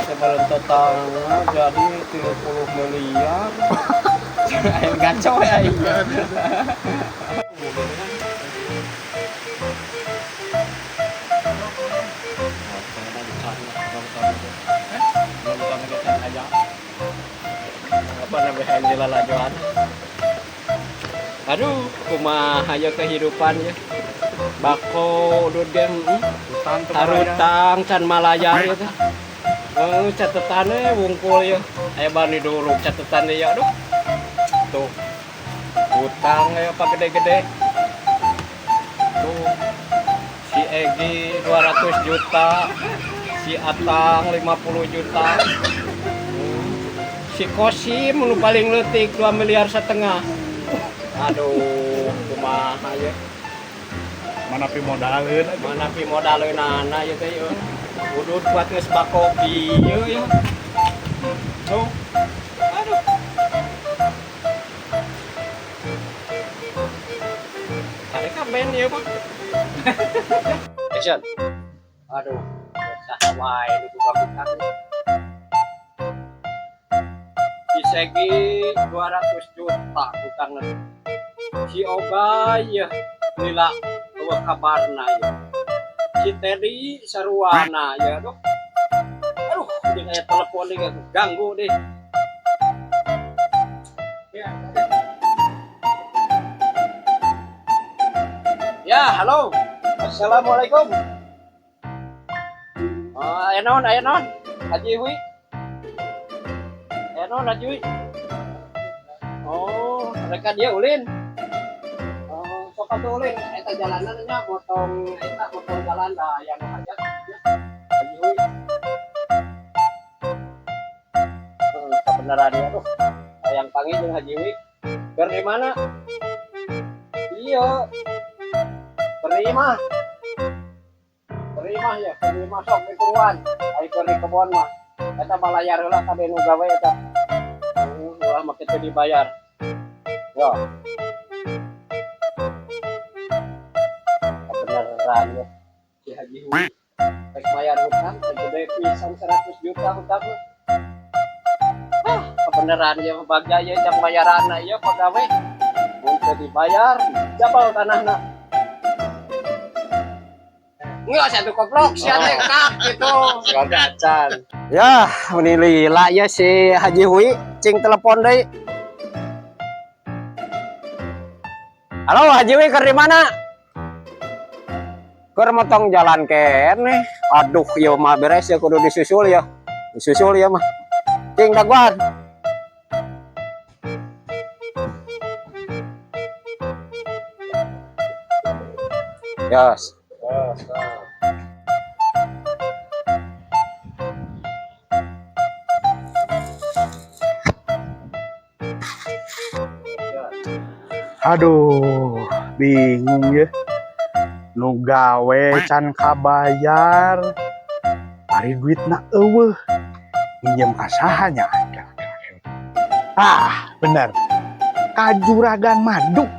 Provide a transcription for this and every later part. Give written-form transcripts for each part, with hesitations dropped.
Sebelum totalnya jadi 30 miliar. Aing gaco ya aing. Apa namanya lalajoan. Aduh, kumaha ya kehidupan ya. Bako udud ge Hutang teu Tarutang can malayar ya teh. Oh, catatannya wungkul ya. Aya bani dulu catatannya ya, aduh. Tuh. Hutang ya pak gede-gede. Tuh. Si Egi 200 juta, si Atang 50 juta. Si Kosim nu paling leutik 2,5 miliar. Aduh, kumaha ya. Mana pi modaleun. Mana pi modaleunana ya teh ya. Udud kuat geus bako kieu ya. Tuh. Aduh. Ada kaben ya, Pak. Action. Aduh, saha wae nu boga hutang. Si Segi 200 juta hutangna. Si Obay ya lila euweuh kabarna ya. Si Teddy saruana ya, aduh. Aduh, jeung aya telepon deui ganggu deh. Ya. Ya, halo. Assalamualaikum. Oh, aya naon, aya naon? Haji Hui. Aya naon, Haji Hui? Oh, mereka dia ulin. Oh, sok atuh ulin eta jalanan nya motong eta motong jalan dah yang hajat ya. Haji Hui. Kebenaran ya, aduh. Hayang panggil jeung Haji Hui. Keur di mana? Iya. Keur di imah. Keur di imah ya, keur di imah sok mikuruan. Ari keur di kebon mah. Eta balayar heula kabeh nu gawe eta. Ulah make teu dibayar. Ya. Kebenaran ya. Si Haji Hui rek bayar hutang gede pisan 100 juta hutang mah. Ah, kebenaran ya bagja ya jang bayaranna ieu pagawe. Mun teu dibayar, jabal tanahna. Enggak, satu goblok, sia teh kak gitu. Acan. Ya, meni lila ya si Haji Hui, cing telepon deui. Halo Haji Hui, keur di mana? Keur motong jalan keneh. Aduh, ieu mah beres ya kudu disusul ya. Disusul ya mah. Cing daguan. Yos. Aduh, bingung ya. Nu gawe can kabayar. Ari duitna euweuh. Minjem ka saha nya? Ah, bener. Ka juragan madu.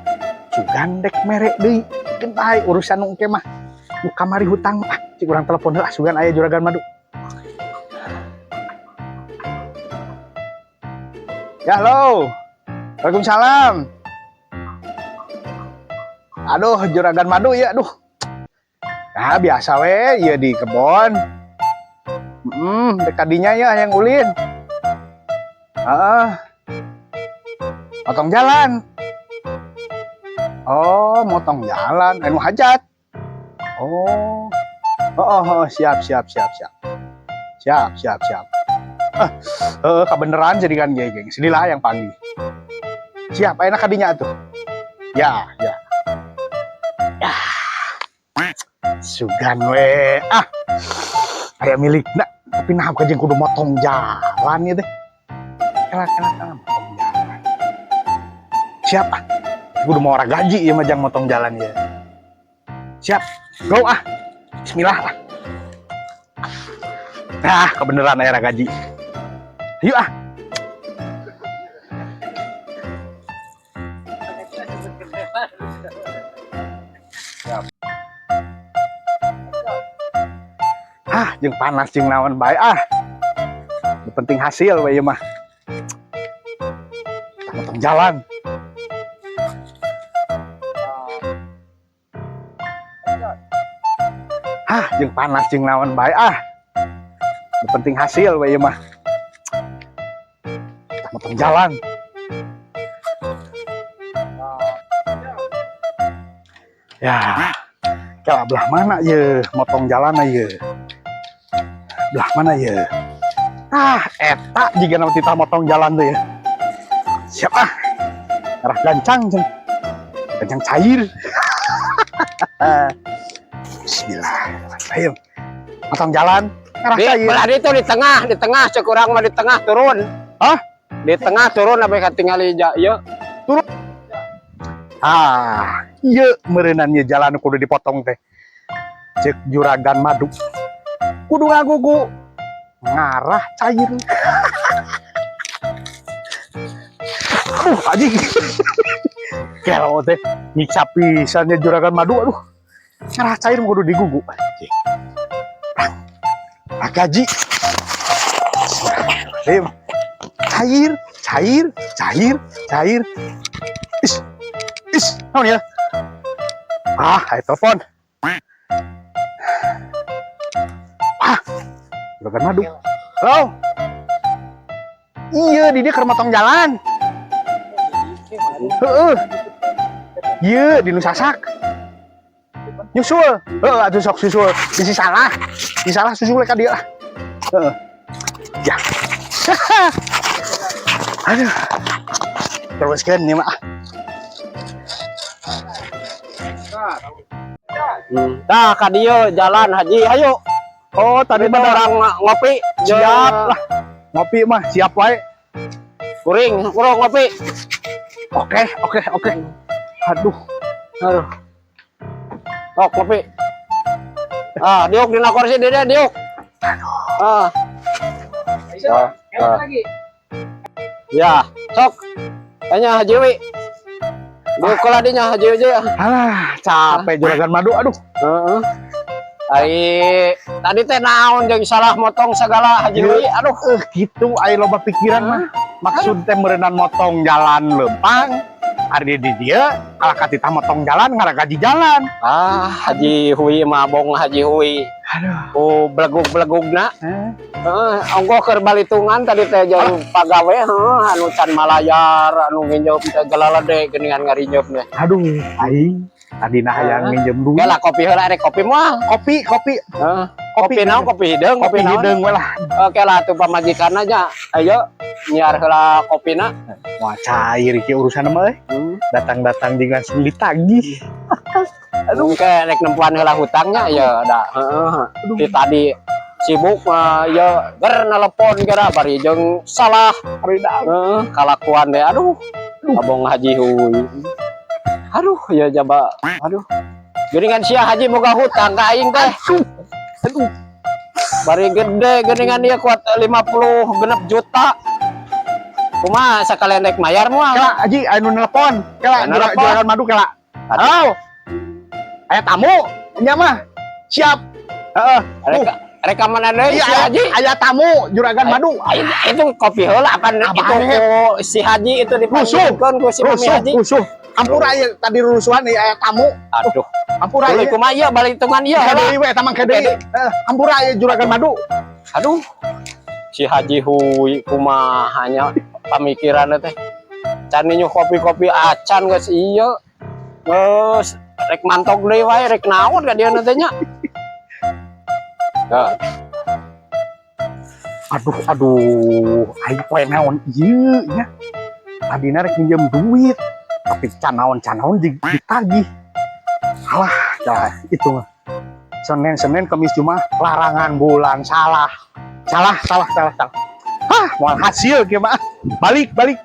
Sugan dek mere deui. Keun bae urusan nu engke mah. Nu kamari hutang mah. Ah, cik urang telepon heula sugan aya juragan madu. Ya, halo. Waalaikumsalam. Aduh, juragan madu ya, aduh. Nah, biasa we, ieu di kebon. Dek kadinya ya yang ulin. Heeh. Motong jalan. Oh, motong jalan, anu hajat. Oh. Oh, siap, siap, siap, siap. Siap, siap, siap. Ah, kebeneran jadi kan geng. Sinilah yang pagi. Siap, enak kadinya tuh. Ya, ya. Ya. Sugan we. Ah. Aya milikna, tapi nah kajeng kudu motong jalan ieu teh. Kela kela kela motong jalan. Siap ah. Kudu mau orang gaji ieu mah jang motong jalan ya. Siap. Go ah. Bismillah ah. Ah, kebeneran aya gaji. Yuk ah. Ah, jeung panas jeung naon bae ah. Nu penting hasil we ieu mah. Motong jalan. Hah, jeung panas jeung naon bae ah. Nu penting hasil we ieu mah. Motong jalan. Ya, kela belah mana ye, motong jalan ye. Belah mana ye? Ah, eta jiga nama titah motong jalan tuh ya. Siap ah. Arah gancang, ceng. Gancang cair. Bismillahirrahmanirrahim. Motong jalan, arah Di, cair. belah itu di tengah, cek urang mah di tengah turun. Hah? Di tengah turun apa katingali ja ieu. Ah, iya meureunan ieu jalan kudu dipotong teh. Cek juragan madu. Kudu ngagugu ngarah cair. Aduh, anjing. Kelo teh nyiksa pisan nya juragan madu aduh. Ngarah cair mah kudu digugu. Anjing. Ah, gaji. Bismillahirrahmanirrahim. Cair, cair, cair, cair. Is, is, naon ya? Ah, ayo telepon. Ah, juragan madu. Halo. Iya, di dia keur motong jalan. Heeh. Iya, di nu sasak. Nyusul. Heeh, atuh sok susul. Bisi salah. Bisi salah susul ka dieu lah. Heeh. Ya. Aduh. Teruskeun ieu mah. Tah ka dieu jalan Haji, ayo. Oh, tadi Tadi mah orang ngopi. Siap lah. Ngopi mah siap wae. Kuring, kurang ngopi. Oke. Aduh. Aduh. Oh, kopi. Ah, diuk dina kursi dia diuk. Ah. Ah, ah. Ya, sok. Tanya Haji Wi. Diuk lah dinya Haji Wi. Alah, capek juragan madu. Aduh. Heeh. Ari tadi teh naon jeung salah motong segala Haji Wi. Aduh. Gitu aya loba pikiran mah. Maksud teh meureunan motong jalan lempang. Ari di dieu kalah katitah motong jalan ngaragaji jalan. Ah, Haji Hui mah bong Haji Hui. Aduh. Oh, belegug-belegugna. Eh. Heeh, ongkoh keur balitungan tadi teh jeung pagawe heuh anu can malayar anu nginjeum teh galalede geuningan ngarinjeum teh. Aduh, aing tadi nah hayang minjem duit. Gelah kopi heula rek kopi moal. Kopi, kopi, Heeh. Kopi naon kopi hideung, kopi naon. hideung we lah. Oke lah tuh pamajikan aja. Ayo nyiar heula kopina. Wah, cair iki urusan mah euy. Datang-datang jeung langsung ditagih. Aduh, kayak rek nempuan heula hutangnya ya da. Heeh. Di tadi sibuk mah ya ger nelepon geura bari jeung salah heeh kalakuan teh aduh. Abong Haji Hui. Aduh, ya jaba. Aduh. Geuningan sia Haji boga hutang ka aing teh. Aduh. Bari gede geuningan dia kuat 56 juta. Kumaha sakalian rek mayar moal? Kela Haji anu nelpon. Kela Anu nelpon. juragan madu kela. Halo. Aya tamu nya mah. Siap. Heeh. Rek rekaman deui Iya, si Haji. aya tamu juragan madu. Itu kopi heula apa itu ku si Haji itu dipanggilkeun ku si Mami Rusuh, Haji. rusuh. Ampura ieu tadi rusuhan ieu aya tamu. Aduh. Ampura Tuluy ieu. kumaha ieu balitungan ieu heula. Deui we eta mah deui. Heeh, ampura ieu juragan madu. Aduh. Si Haji Hui kumaha nya pamikiranna teh. Can ninyu kopi-kopi acan geus ieu. Geus rek mantog deui wae rek naon ka dieu teh nya. Ya, Aduh, aduh, aing poe naon ieu nya. Tadina rek minjem duit, tapi can naon-can naon ditagih. Alah, dah itu mah. Senin, Senin, Kamis, Jumat, larangan bulan salah. Salah, salah, salah, salah. Hah, moal hasil kieu mah. Balik, balik.